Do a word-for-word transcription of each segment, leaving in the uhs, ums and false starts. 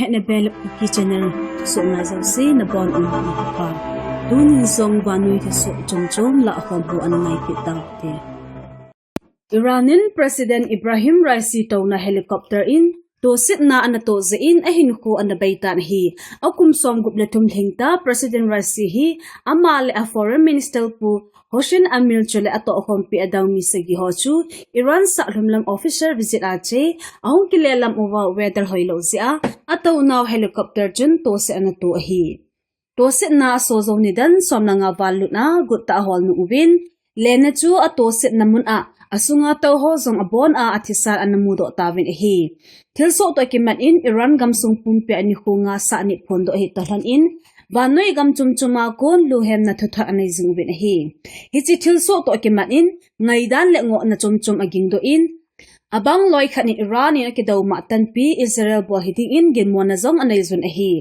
Anabel Kuki Channel, thusoh ngai jouse nabonun nikho pha. Tunin jong vannoi thusoh chomchom lah khom ho ana ngai kit taute. Iran in President Ebrahim Raisi touna helicopter in tosetna ana toh jeh in ahinkho ana beitan ahi. Akum somgup le thum lhingta President Raisi hi ama le a Foreign Minister Pu Hossein Amir chule atohkhompi adang mi sagi ho chu Iran sahlum lam official visit a che, ahung kile lam uva weather hoilou jeh a, atounau helicopter chun toset ana toh ahi. Tosetna aso jou nidan som le nga val lut a guttah ahol nung uvin, lenna chu atosetna mun a, asunga tou ho jong abon a athisan ana mudoh tauvin ahi. Thilsoh toh kimat in Iran gamsung pumpia nikho nga sah nit phondoh ahi toh lhon in, vannoi gam chomchom a kon luhemna thuthot anei jing uvin ahi. Hiche thilsoh toh kimat in, ngaidan le ngohna chomchom agingdoh in, abang loi khat in Iran in akidou mah tanpi Israel bol hiding in ginmona jong anei jun ahi.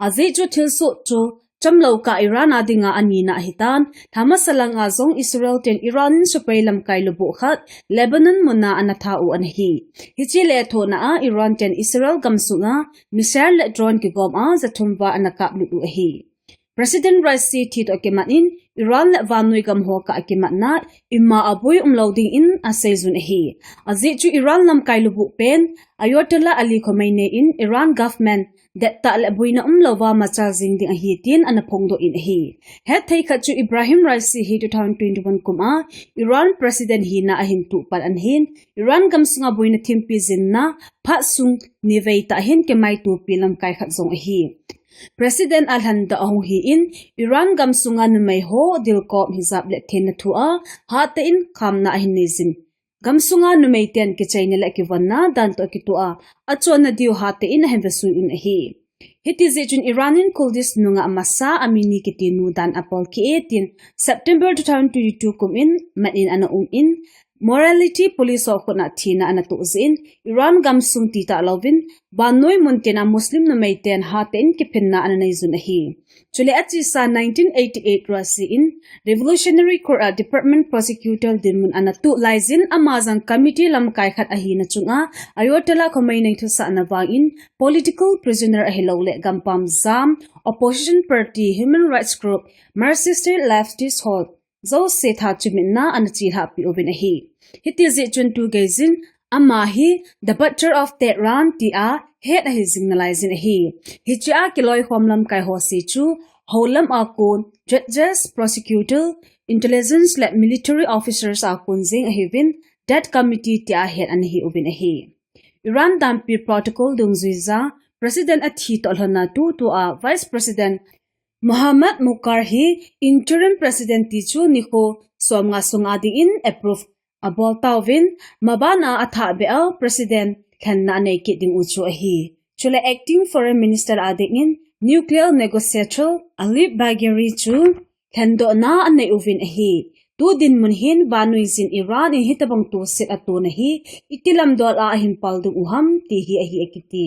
Ajeh chu thilsoh chu chamlou kah Iran a dinga anina ahitan, lha masa langa jong Israel ten Iran in sepai lamkai lubuh khat Lebanon muna ana tha u ana hi. Hiche lethuhna a Iran ten Israel gamsunga missile le drone kigom a jathum val ana kaplut u ahi. President Raisi thi toh kimat in Iran le vannoi gam ho kah kimatna ima aboi umlou dingin asei jun ahi. Ajeh chu Iran lamkai lubuh pen Ayatollah Ali Khamenei in Iran government dettah le boina umlouva machal jing ding ahi tin ana phongdoh in ahi. Hetthei khat chu Ebrahim Raisi hi two thousand twenty-one kum a Iran President hina ahin tuh pan ana hin, Iran gamsunga boina thimpi jinna phat sung nivei tah hin kimaitopi lamkai khat jong ahi. President alhangdoh ahung hi in, Iran gamsunga numei ho dilkop hijab le thenna thu a hatah in khamna ahin nei jin. Gamsunga numei ten kichaina le kivonna dan toh kitoh a, achonna diu hatah in ahin vesui un ahi. Hiti jeh chun Iran in Kurdish nungah masa Amini kiti nu dan abol kit e tin September two thousand twenty-two kum in mat in ana um in, morality police ho khut a thina ana toh jeh in Iran gamsung ti talouvin, vannoi mun tin a Muslim numei ten hatah in kiphinna ana nei jun ahi. Chule achesa nineteen eighty-eight Raisi in Revolutionary Court a Department Prosecutor dinmun ana tuh laijin ama jong committee lamkai khat ahina chunga Ayatollah Khomeini thusahna vangin political prisoner ahilou le gampam jam, opposition party, human rights group, Marxist leftist ho jouse tha chumitna ana chelhahpi uvin ahi. Hiti jeh chun tu geijin ama hi The Butcher of Tehran tia het ahi jing nalai jin ahi. Hichea kiloikhom lamkai ho se chu houlam a kon judges, prosecutor, intelligence le military officers a kon jeng ahiuvin death committee tia het ana hi uvin ahi. Iran dampi protocol dungjuija President athi toh lhonna tutua Vice President Mohammad Mukhtar hi interim president ti chu nikho somnga sunga dingin approve abol tauvin, mabana athahbeh a president lhenna anei kit ding u chu ahi. Chule acting foreign minister a dingin nuclear negotiator Ali Bagheri chu lhendohna anei uvin ahi. Tu dinmun hin vannoi jin Iran in hitobang toset atona hi iti lamdol a ahin pal ding u ham ti hi ahi akiti.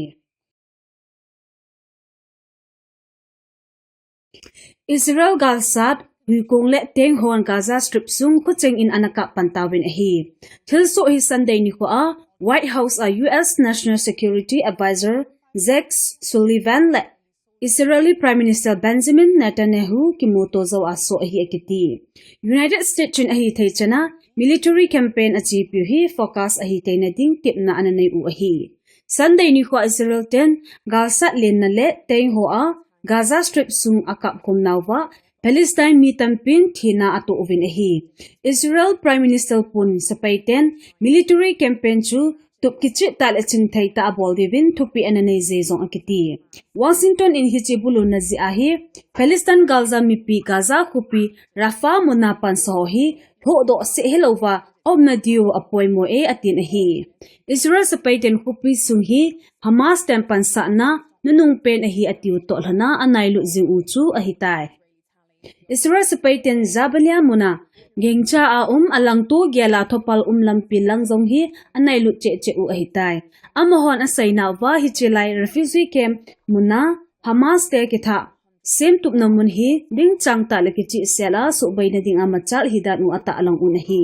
Israel galsat huikong le teng hon Gaza Strip sung khucheng in ana kap pan tauvin ahi. Thilsoh hi Sunday nikho a White House a U S National Security Advisor Jake Sullivan le Israeli Prime Minister Benjamin Netanyahu kimuto jou a soh ahi akiti. United States chun ahithei chan a military campaign achepiu hi focus ahithei na ding tepna ana nei u ahi. Sunday nikho a Israel ten galsat lenna le teng ho a Gaza Strip sung akapkhum nauva Palestine mi tampin thina atoh uvin ahi. Israel Prime Minister pun sepai ten military campaign chu tup kicheh tah le chingthei tah abol diuvin thupeh ana nei je jong akiti. Washington in hiche buluna jeh ahi, Palestine galja mipi Gaza khopi Rafah muna pansa ho hi lhohdoh seh hilouva aumna diu apoimo e atin ahi. Israel sepai ten khopi sung hi Hamas ten pansahna nunung pen ahi atiu toh lhona anailut jing u chu ahitai. Israel sepai ten Jabalia muna gingcha a um alangto gel a thopal um lampi lang jong hi anailut cheh cheh u ahitai. Amahon aseinauva hiche lai refugee camp muna Hamas te kithah semtupna mun hi dingchang tah le kichehsel a suhboina dinga machal hidan u atahlang un ahi.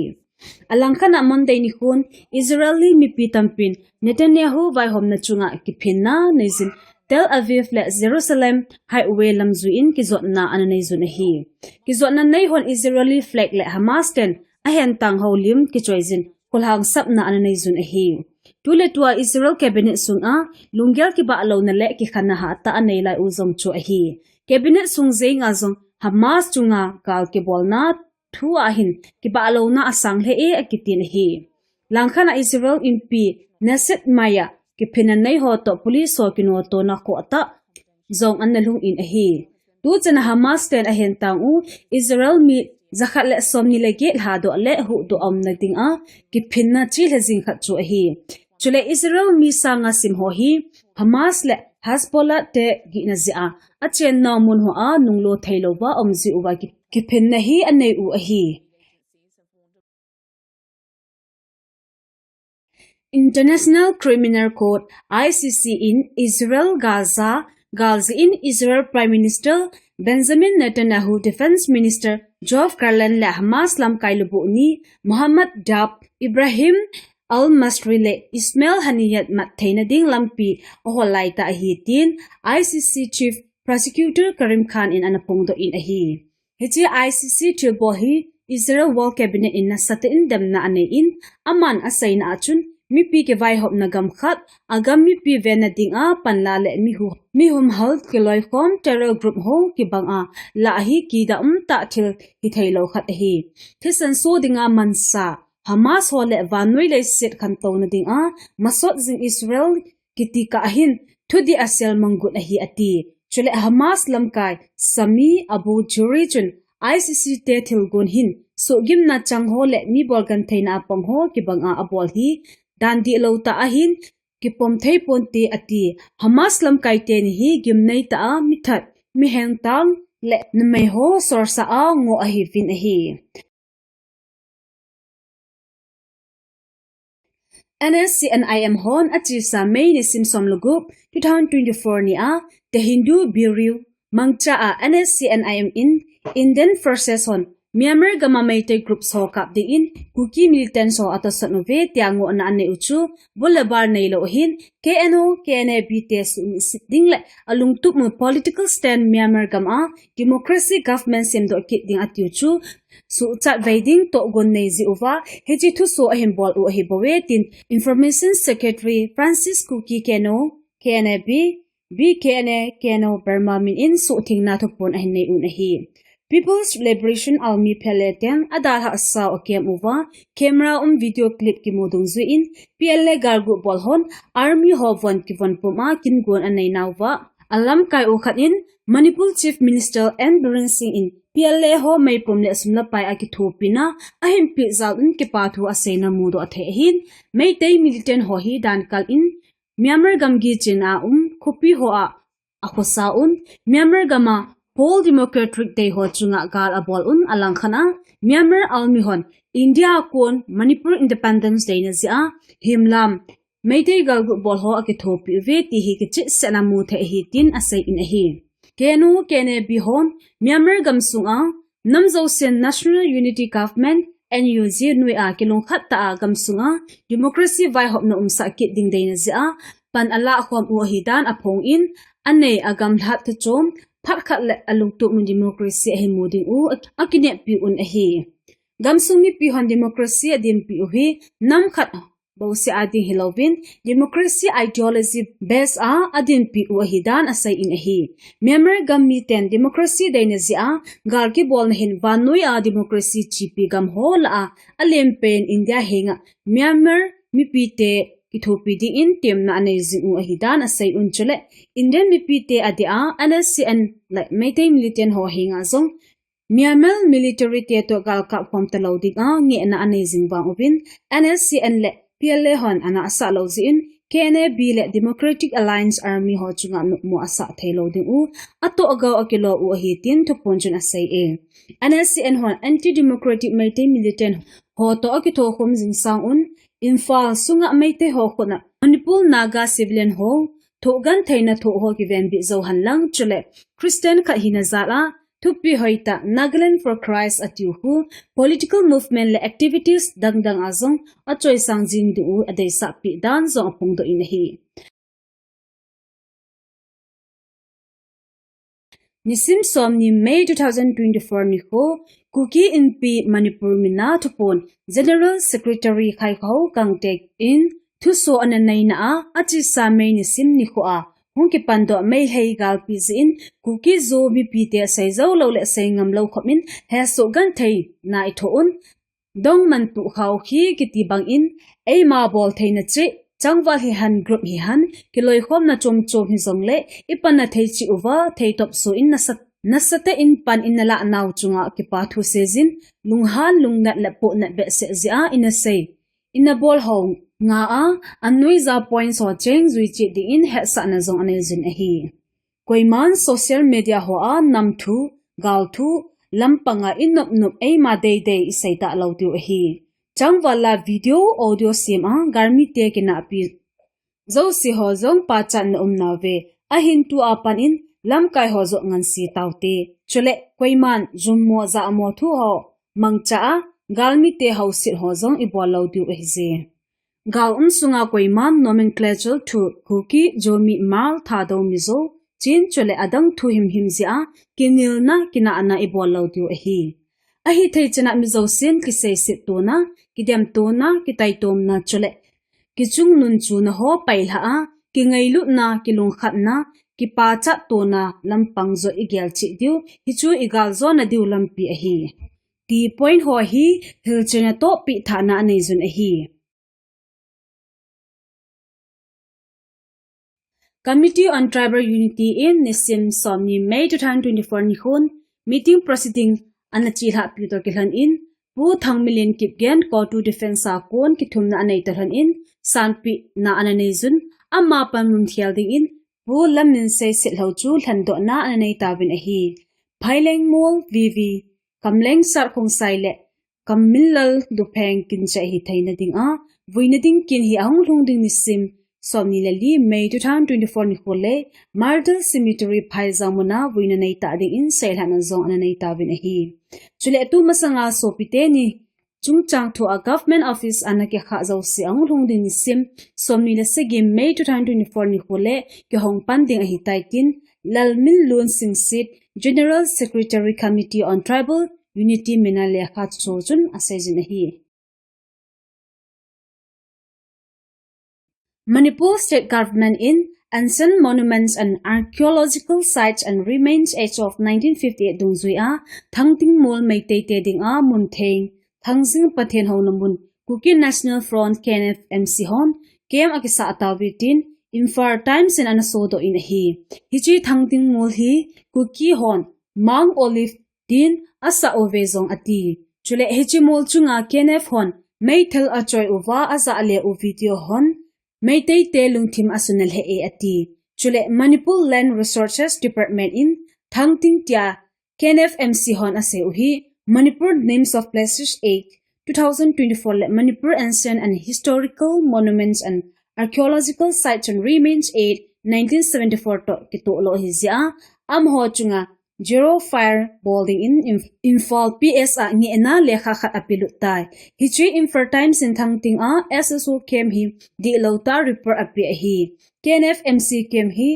Alangkhat a Monday nikhon Israeli mipi tampin Netanyahu vaihomna chunga kiphinna neijin Tel Aviv le Jerusalem highway lam jui in kijotna ana nei jun ahi. Kijotna nei hon Israeli flag le Hamas ten ahen tang ho lim kichoi jin kholhang sapna ana nei jun ahi. Tuletua Israel cabinet sunga lunggel kibah louna le kikhanna hatah a nei lai u jong chu ahi. Cabinet sung jenga jong Hamas chunga gal kibolna thu ahin kibah louna asang lheh e akitin ahi. Langkhat a Israel inpi Knesset mai a kiphinna nei ho toh police ho kinotona khohtah jong ana lhung in ahi. Tuchan a Hamas ten ahen tang u Israel mi jakhat le somni le get lhadoh le huhdoh umna dinga kiphinna chilheh jing khat chu ahi. Chule Israel mi sanga sim ho hi Hamas le Hezbollah te gihna jeh a achenna mun hoa nunglo theilouva um jeh uva ki-, kiphinna hi anei u ahi. International Criminal Court, I C C, in Israel Gaza, Gaza in Israel Prime Minister Benjamin Netanyahu, Defense Minister Yoav Gallant le Hamas lamkai lubuh ni Mohammad Deif, Ibrahim al-Masri le Ismail Haniyeh mat theina ding lampi ahol laitah ahi tin I C C Chief Prosecutor Karim Khan in ana phongdoh in ahi. Hiche I C C thilbol hi Israel War Cabinet in nasatah in demna anei in, aman aseina a chun mipi kivaihopna gam khat, agam mipi venna dinga panla le mihu-, mihumhal kiloikhom terror group ho kibanga lah hi kidam tah thil hitheilou khat ahi. Thisan so dinga mansa Hamas ho le vannoi leiset khantouna dinga masot jing Israel kiti kah hin thudih asel manggot ahi ati. Chule Hamas lamkai Sami Abu Jury chun I C C te thilgon hin suhgimna chang ho le mi bolgentheina apang ho kibanga abol hi dan dihlou tah ahin kipom thei ponte ati. Hamas lamkai teni hi gimnei tah a mithat, mihengtang le numei ho sorsah a ngoh ahiuvin ahi. N S C N I M hon achesa May nisim som le gup, two thousand twenty-four ni a, The Hindu Bureau mangcha a N S C N I M in Indian Forces hon Myanmar gam a Meitei groups ho kap dingin Kuki militants ho atosot uve tia ngohna anei u chu bul le bar neilou ahin, K N O, K N A B te suhmit sit ding le alungtup u political stand Myanmar gam a democracy government semdoh kit ding atiu chu suhchat vei ding tohgon nei jeh uva hiche thuso ahin bol u ahibouve tin Information Secretary Francis Kuki Keno, K N A B, B K N A Keno Burma min in suhthengna thuphon ahin nei un ahi. People's Liberation Army P L A ten adalhah sao akem uva, camera um video clip kimu dungjuiyin, P L A galguh bol hon, army ho von kivon pum a kingon anei nauva, alamkai u khat in, Manipur Chief Minister N Biren Singh in P L A ho meipum le sum le pai akithopina ahin peh jal un kipathu aseina mudoh athei ahin, Meitei militant ho hi dankal in Myanmar gamgi chenna a um khopi ho a akhosa un, Myanmar gam a Whole Democratic Day ho chunga gal abol un, alangkhat a Myanmar army hon India a kon Manipur Independence Day na jeh a himlam Meitei galguh bol ho akithopi uve ti hi kichehsel a mu thei ahi tin asei in ahi. Keno K N A B hon Myanmar gamsung a nam jousen National Unity Government, N U G, noi a kilungkhat tah a gamsung a democracy vaihopna umsah kit ding deina jeh a pan alah khom u ahi dan aphong in, anei agamlhat thuchom phat khat le alungtup u democracy ahin mu ding u akineppi un ahi. Gamsung mipi hon democracy adinpi u hi nam khat bouseh a ding hilouvin, democracy ideology base a adinpi u ahi dan asei in ahi. Myanmar gam miten democracy deina jeh a gal kibolna hin vannoi a democracy chepi gam ho lah a alen pen India henga Myanmar mipite kithopi dingin temna anei jing u ahi dan asei un, chule Indian mipite adeh a N S C N le Meitei militant ho henga jong Myanmar military te toh gal kap khom talou dinga ngehna anei jing vang uvin, N S C N le P L A hon ana asah lou jeh in, K N A B le Democratic Alliance Army ho chunga nopmo asah theilou ding u, atoh gou akilo u ahi tin thuphon chun asei e. N S C N hon anti-democratic Meitei militant ho toh akithokhom jing sang un, Imphal sunga Meitei ho khut a Manipur Naga civilian ho thohgentheina thoh ho kivenbit jou hen lang, chule Christian khat hina jal a thupi hoitah Nagaland for Christ atiu khu political movement le activities dangdang a jong achoisang jing ding u adeisah peh dan jong aphongdoh in ahi. Nisim somni May two thousand twenty-four nikho, Kuki Inpi Manipur mina thupon General Secretary Khaikho Kangtei in thuso ana neina a, achesa May nisim nikho a hung kipandoh Meitei galpi jeh in Kuki Zo mipite seijou lou le seingam lou khop in hesoh genthei na ithoh un, dongmantuh khao hi kiti bangin, eima boltheina cheh, changval hihen group hihen, kiloikhomna chomchom hijongle, ipana thei cheh uva, theitop soh in nasa, nasatah in pan in nalah nau chunga kipa thu seijin, lunghan lungnat le pohnat behseh jeh a ina sei, ina bol ho nga a, anoija points ho cheng jui cheh dingin hetsahna jong anei jin ahi. Koiman social media hoa namthu, galthu, lampanga inopnop eima deidei isei talou diu ahi. Changval a video, audio sem a galmite kinahpi jouse ho jong pachatna umnauve. Ahin tua pan in lamkai ho jong ngansi taute. Chule koiman jummo jamo thu ho mangcha a galmite hausit ho jong ibol lou diu ahije. Gal umsunga koiman nomenclature thu Kuki, Zomi, Hmar, Thadou, Mizo, Chin chule adang thu himhim jeh a kinelna kinahna ibol lou diu ahi. Ahithei chan a mijousen kiseiset tona, kidemtona, kitaitomna chule kichungnunchuna ho pailhah a, kingailutna, kilungkhatna, kipachat tona lampang joh igel cheh diu, hichu igaljona diu lampi ahi. Ti point ho hi hilchetna toh pehthahna anei jun ahi. Committee on Tribal Unity in nisim somni May two thousand twenty-four nikhon meeting proceeding ana chelhahpi toh kilhon in, Pu Thangminlen Kipgen CoTU Defence a kon kithumna anei toh lhon in, sanpehna ana nei jun, ama panmun khel dingin, Pu Lamminsei Setlhou chu lhendohna ana nei tauvin ahi. Phaileng Mol, V V, Kamleng Sat Khongsai le Kamminlal Lupheng kin cheh hitheina dinga, vuina ding kin hi ahung lhung ding nisim somni le li May two thousand twenty-four nikho le, Mardal Cemetery Phaijang muna vuina neitah dingin seilhahna jong ana nei tauvin ahi. Chule tumasanga sopite ni chungchang thua Government Office ana kikhah jouse ahung lhung ding nisim somni le sagi May two thousand twenty-four nikho le kihong pan ding ahitai tin, Lalminlun Singsit, General Secretary, Committee on Tribal Unity mina lekha chu chun aseijin ahi. Manipur State Government in Ancient Monuments and Archaeological Sites and Remains Act of nineteen fifty-eight dungjuia Thangting Mol Meitei te dinga muntheng Thangjing Pathen houna mun Kuki National Front, K N F M C hon camp akisah tauve tin Imphal Times in ana sodoh in ahi. Hiche Thangting Mol hi Kuki hon Mount Olive tin asah uve jong ati. Chule hiche mol chunga K N F hon meithal achoi uva ajah le u video hon Meitei te lungthim asuna lheh e ati. Chule Manipur Land Resources Department in Thangting tia K N F M C hon asei u hi Manipur Names of Places Act two thousand twenty-four le Manipur Ancient and Historical Monuments and Archaeological Sites and Remains Act nineteen seventy-four toh kitoh lou ahi jeh a, amaho chunga zero fire bol dingin Imphal P S a ngehna lekha khat apelut tai. Hiche Imphal Times in Thangting a S S O camp hi dihlou tah report ape ahi. K N F M C camp hi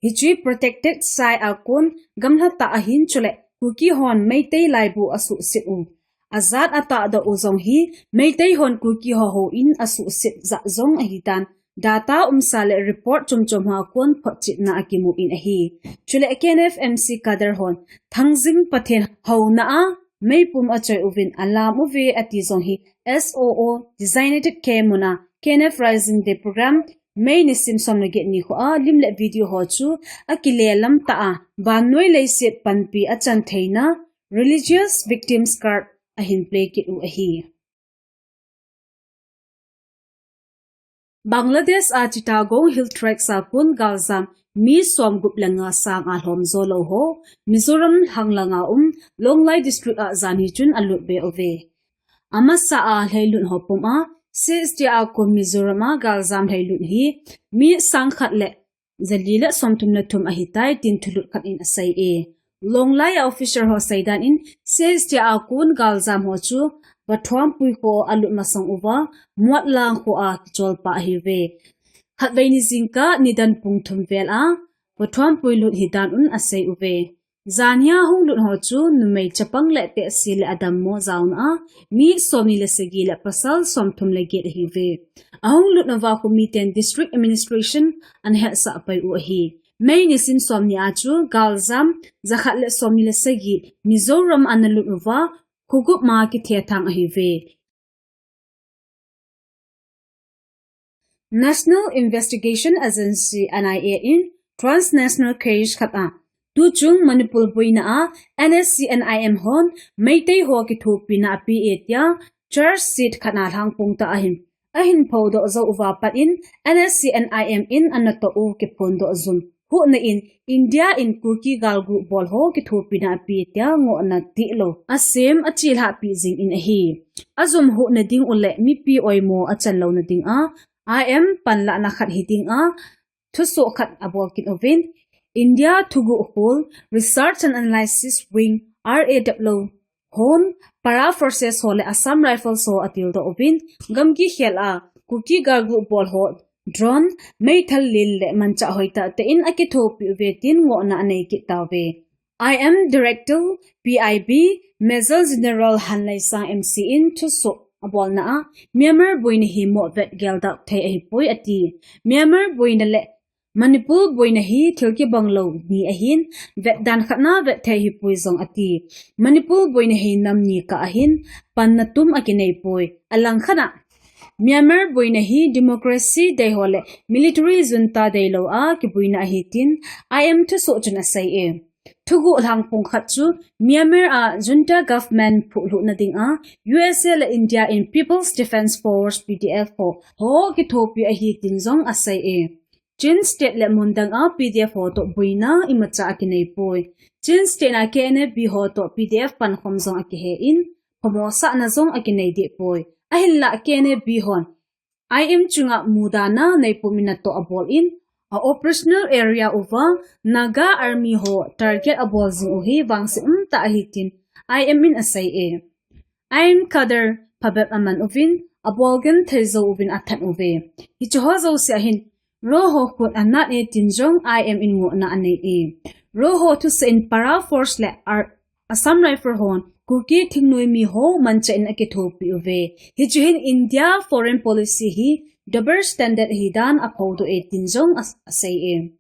hiche protected site a kon gamla tah ahin chule Kuki hon Meitei laibu asuhset u, ajat atahdoh u jong hi Meitei hon Kuki ho houin asuhset jat jong ahitan, data umsa le report chomchom ho a kon photchetna akimu in ahi. Chule K N F M C cadre hon Thangjing Pathen houna a meipum achoi uvin alam uve ati jong hi S O O designated camp muna K N F Rising Day program May nisim somle get nikho a lim le video ho chu akile lam tah a vannoi leiset panpi achan theina Religious Victims Card ahin play kit u ahi. Bangladesh a Chittagong Hill Tracts a kon galjam mi somgup le nga sang alhom jou lou ho Mizoram lhanglang a um Lawngtlai District a janhi chun alut be uve. Amasa a lheilut ho pum a C H T a kon Mizoram a galjam lheilut hi mi sang khat le jali le somthum le thum ahitai tin thulut khat in asei e. Lawngtlai a officer ho seidan in C H T a kon galjam ho chu Pathuampui kho a lut masang uva Muatlang kho a kicholpa ahiuve. Khatvei ni jingkah nidan pung thum vel a Pathuampui lut hidan un asei uve. Janhia hung lut ho chu numei chapang le tehse le adammo jaona a mi somni le sagi le pasal somthum le get ahiuve. Ahung lut uva khu miten district administration ana hetsah pai u ahi. May nisim somni a chu galjam jakhat le somni le sagi Mizoram ana lut uva, khogup ma kithethang ahiuve. National Investigation Agency, N I A, in transnational case khat a tuchung Manipur boina a N S C N I M hon Meitei ho kithopina ape e tia charge sheet khat a lhangpung tah ahin, ahin phodoh jou uva pat in N S C N I M in anatoh u kiphondoh jum huhna in India in Kuki gal group bol ho kithopina ape tia ngohna dihlou asem achelhahpi jing in ahi. Ajum huhna ding u le mipi oimo achan louna dinga I M panlahna khat hidinga thusoh khat abol kit uvin, India thuguh hol Research and Analysis Wing, R A W hon Para Forces ho le Assam Rifles ho atildoh uvin, gamgi khel a Kuki gal group bol ho drone, meithal lin le manchah hoitah tah in akithopi uve tin ngohna anei kit tauve. I M Director, P I B, Major General Hanleisang M C in thusoh abolna a, Myanmar boina hi moh vet geldoh thei ahipoi ati. Myanmar boina le Manipur boina hi thil kibang lou ni ahin, vetdan khat na vet thei ahipoi jong ati. Manipur boina hi nam ni kah ahin, panna tum akinei poi. Alangkhat a, Myanmar boina hi democracy deiho le military junta deilou a kiboina ahi tin I M thusoh chun asei e. Thuguh lhangpung khat chu Myanmar a junta government phuhlhuhna dinga U S A le India in People's Defence Force, P D F ho, ho kithopi ahi tin jong asei e. Chin State le mundang a P D F ho toh boina imacha akinei poi. Chin State a K N A B ho toh P D F pankhom jong akihe in, phamo sahna jong akinei deh poi. Ahinlah K N A B hon I M chunga mudana neipum in natoh abol in, a operational area uva Naga Army ho target abol jing u hi vangset umtah ahi tin I M in asei e. I M cadre phabep aman uvin, abol genthei jou uvin athat uve. Hiche ho jouse ahin, Ro ho khut anat e tin jong I M in ngohna anei e. Ro ho thusei in Para Force le Ar-, Assam Rifle hon Kuki thingnoi mi ho manchah in akithopi uve. Hichu hin India foreign policy hi double standard ahi dan aphodoh e tin jong as-, asei e.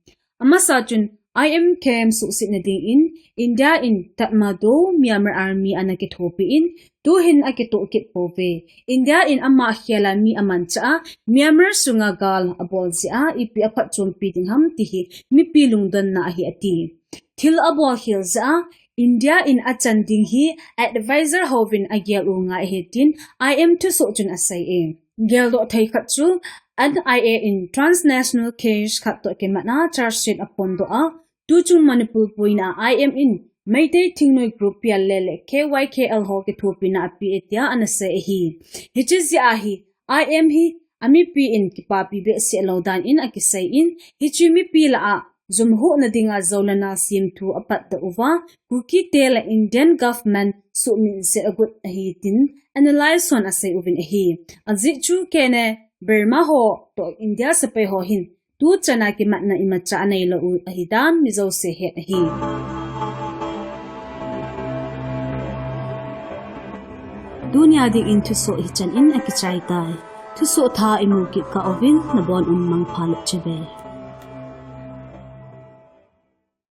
Amasa chun I M camp suhsetna dingin India in Tatmadaw Myanmar Army ana kithopi in, tuhin akitoh kit pouve. India in ama khela mi amanchah a, Myanmar sunga gal abol jeh a, ipi aphatchompi ding ham ti hi mipi lungdonna ahi ati. Thil abol khel jeh a, India in achan ding hi advisor hovin agel u ngai ahi tin I M thusoh chun asei e. Geldoh thei khat chu N I A in transnational case khat toh kimatna charge sheet aphondoh a, tuchung Manipur boina a I M in Meitei thingnoi group P L A le K Y K L ho kithopina ape e tia ana sei ahi. Hiche jeh a hi I M hi amipi in kipapi behseh lou dan in akisei in, hichu mipi lah a jumhuhna dinga joulana semthu apatdoh uva, Kuki te le Indian government suhmil set agot ahi tin analyst hon asei uvin ahi. Ajeh chu K N A Burma ho toh India sepai ho hin tuchan a kimatna imacha aneilou u ahi dan mi jouse het ahi. Tunia dingin thusoh hichan in akichai tai. Thusoh thah imu kit kah uvin nabon un mangpha le chibai.